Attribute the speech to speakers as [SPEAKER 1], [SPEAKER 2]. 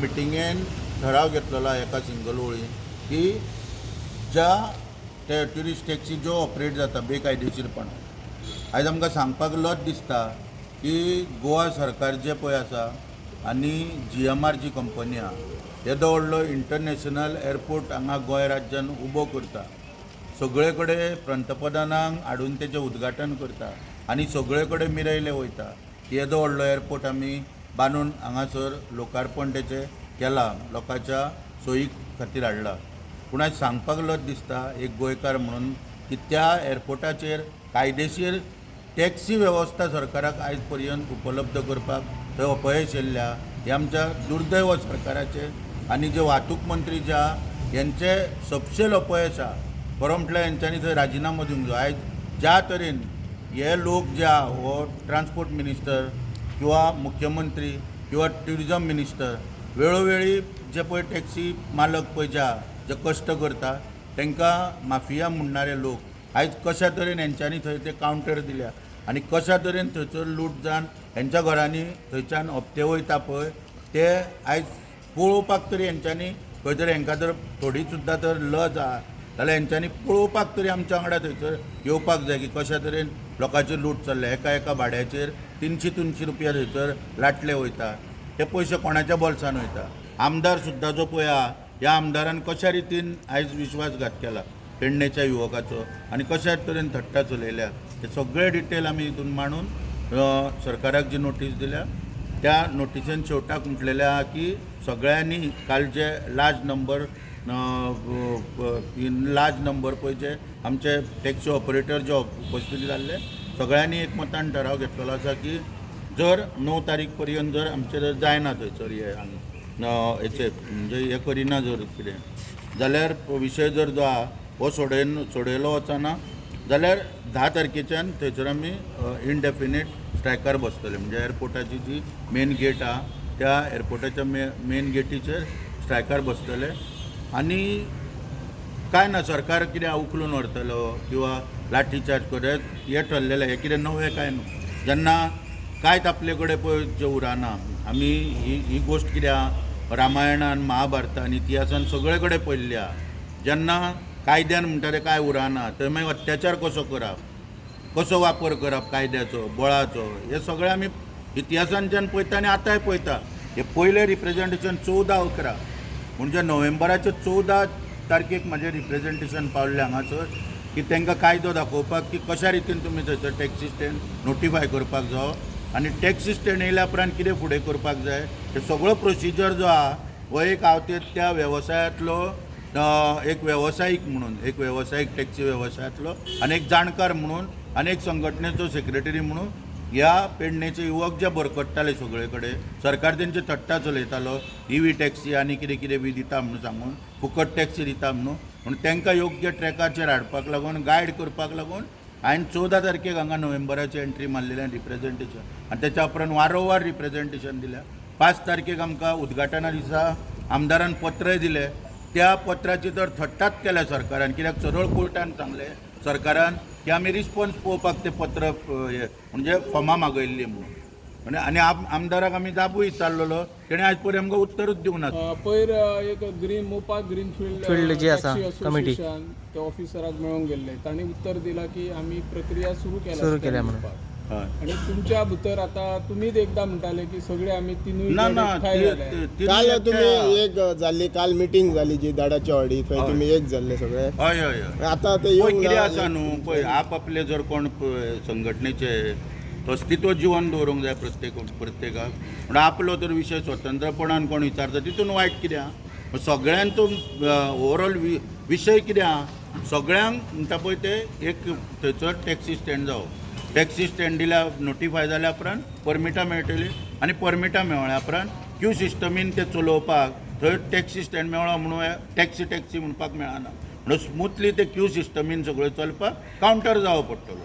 [SPEAKER 1] मिटिंगेन ठराव घेतलेलो एका सिंगल ओळीन की ज्या ते ट्युरिस्ट टॅक्सी ज्यो ऑपरेट जाता बेकायदेशीरपणान, आयज आमकां सांगपाक लज दिसता की गोवा सरकार जें पळय आसा आनी जीएमआर जी कंपनी आहा, येदो व्हडलो इंटरनॅशनल एअरपोर्ट हांगा गोंय राज्यान उबो करता, सगळे कडेन पंतप्रधानांक हाडून तेचें उद्घाटन करता आनी सगळे कडेन मिरयले वयता की येदो व्हडलो एअरपोर्ट आमी बांदून हांगासर लोकार्पण तेचें केलां, लोकांच्या सोयी खातीर हाडला. पूण आयज सांगपाक लज दिसता एक गोंयकार म्हणून की त्या एअरपोर्टाचेर कायदेशीर टॅक्सी वेवस्था सरकाराक आयज पर्यंत उपलब्ध करपाक थंय अपयश येयल्ल्या. हें आमच्या दुर्दैव सरकाराचें आनी जे वाहतूक मंत्री जे आहा हेंचें सपशेल अपयश आहा. खरो म्हटल्यार हेंच्यांनी थंय राजिनामो दिवंक जाय. आयज ज्या तरेन हे लोक जे आहा, हो ट्रान्सपोर्ट मिनिस्टर किंवा मुख्यमंत्री किंवा ट्युरिजम मिनिस्टर वेळोवेळी जे पळय टॅक्सी मालक पळय जे आहा, जे कश्ट करता तांकां माफिया म्हणणारे लोक आयज कशा तरेन हेंच्यांनी थंय ते कावंटर दिल्या आनी कशा तरेन थंयसर लूट जावन हेंच्या घरांनी थंयच्यान हप्ते वयता पळय, ते आयज पळोवपाक तरी हेंच्यांनी खंय तरी हेंकां जर थोडी सुद्दां तर लज आहा जाल्यार हेंच्यांनी पळोवपाक तरी आमच्या वांगडा थंयसर येवपाक जाय की कशा तरेन लोकांची लूट चल्ल्या. एका एका भाड्याचेर 300-300 रुपया थंयसर लाटले वयता, ते पयशे कोणाच्या बोल्सान वयता. आमदार सुद्दां जो पळय आहा, ह्या आमदारान कशा रितीन आयज विश्वासघात केला पेडणेच्या युवकाचो आनी कशा तरेन थट्टा चलयल्या, ते सगळे डिटेल आमी हितून मांडून सरकाराक जी नोटीस दिल्या त्या नोटिसेन शेवटाक म्हटलेलें आहा की सगळ्यांनी काल जे लार्ज नंबर पळय जे आमचे टॅक्सी ऑपरेटर जे उपस्थित जाल्ले, सगळ्यांनी एकमतान ठराव घेतलेलो आसा की जर 9 तारीख पर्यंत जर आमचें जर जायना थंयसर हे हेचे म्हणजे हें करिना जर कितें जाल्यार विशय जर जो आहा हो सोडयलो वचना जाल्यार 10 तारखेच्यान थंयसर आमी इनडेफिनेट स्ट्रायकार बसतले. म्हणजे एअरपोर्टाची जी मेन गेट आहा त्या एअरपोर्टाच्या मेन गेटीचेर स्ट्रायकार बसतले. आनी काय ना सरकार कितें उखलून व्हरतलो किंवा लाठी चार्ज करत हें ठरलेलें, हें कितें नवें काय न्हू. जेन्ना कांयच आपले कडेन पळय जें उरना, आमी ही ही गोश्ट कितें आहा रामायणान महाभारतान इतिहासान सगळे कडेन पळयल्ली आहा. जेन्ना कायद्यान म्हणटा तें कांय उरना थंय मागीर अत्याचार कसो करप, कसो वापर करप कायद्याचो बळाचो, हें सगळें आमी इतिहासांच्यान पळयता आनी आतांय पळयता. हे पयलें रिप्रेजेंटेशन 14/11 म्हणजे नोव्हेंबराचे 14 तारखेक म्हाजें रिप्रेजेंटेशन पावल्लें हांगासर की तांकां कायदो दाखोवपाक की कशा रितीन तुमी थंयसर टॅक्सी स्टँड नोटिफाय करपाक जावो आनी टॅक्सी स्टँड येयल्या उपरांत कितें फुडें करपाक जाय, ते सगळो प्रोसिजर जो आहा हो एक हांव ते त्या वेवसायांतलो एक वेवसायीक म्हणून, एक वेवसायीक टॅक्सी वेवसायांतलो आनी एक जाणकार म्हणून आनी एक संघटनेचो सेक्रेटरी म्हणून ह्या पेडणेचे युवक जे बरकट्टाले सगळे कडेन सरकार तेंचे थट्टा चलयतालो ईव्ही टॅक्सी आनी कितें कितें बी दिता म्हणून सांगून, फुकट टॅक्सी दिता म्हणून, पूण तांकां योग्य ट्रॅकाचेर हाडपाक लागून गायड करपाक लागून हांवें 14 तारखेक हांगा नोव्हेंबराची एंट्री मारलेली रिप्रेजेंटेशन आनी तेच्या उपरांत वारंवार रिप्रेजेंटेशन दिल्या. 5 तारखेक आमकां उद्घाटना दिसा आमदारान पत्रय दिलें, त्या पत्राची तर थट्टाच केल्या सरकारान, कित्याक सरळ कोर्टान सांगलें सरकारान की आमी रिस्पॉन्स पळोवपाक तें पत्र हें म्हणजे फॉर्मां मागयल्लीं म्हणून. म्हणजे आनी आमदाराक आमी जापूय विचारलेलो, तेणें आयज पर्यंत आमकां उत्तरूच दिवंक ना.
[SPEAKER 2] पयर एक ग्रीन मोपा ग्रीनफिल्ड
[SPEAKER 3] फील्ड जी आसा, कमिटी.
[SPEAKER 2] त्या ऑफिसराक मेळोंक गेल्ले, तांणी उत्तर दिलां की आमी प्रक्रिया सुरू केल्या
[SPEAKER 3] सुरू केल्या म्हणून.
[SPEAKER 2] दिवपाक. आनी तुमच्या भितर आतां तुमीच एकदां म्हणटाले की सगळे आमी तिनूय
[SPEAKER 1] ना
[SPEAKER 2] गट
[SPEAKER 1] ना
[SPEAKER 2] एकठांय जाले.
[SPEAKER 4] काल तुमी एक जाल्ली, काल मिटींग जाली जी दाडाच्या वाडी, थंय तुमी एक जाल्ले सगळे.
[SPEAKER 1] हय हय हय
[SPEAKER 4] आतां ते
[SPEAKER 1] पळय
[SPEAKER 4] येवंक
[SPEAKER 1] कितें
[SPEAKER 4] ना.
[SPEAKER 1] आसा न्हू पळय, आपआपले जर कोण पळय संघटनेचे अस्तित्व जिवन दवरूंक जाय प्रत्येकाक, म्हणून आपलो तर विशय स्वतंत्रपणान कोण विचारता तितून वायट कितें आहा? सगळ्यांचो ओवरऑल विशय कितें आहा, सगळ्यांक म्हणटा पळय ते एक थंयसर टॅक्सी स्टँड जावो. टॅक्सी स्टँड दिल्या नोटिफाय जाल्या उपरांत परमिटां मेळटलीं आनी परमिटां मेळ्ळ्या उपरांत क्यू सिस्टमीन ते चलोवपाक थंय टॅक्सी स्टँड मेळ्ळो म्हणून टॅक्सी टॅक्सी म्हणपाक मेळना, म्हणून स्मुथली ते क्यू सिस्टमीन सगळें चलपाक कावंटर जावो पडटलो.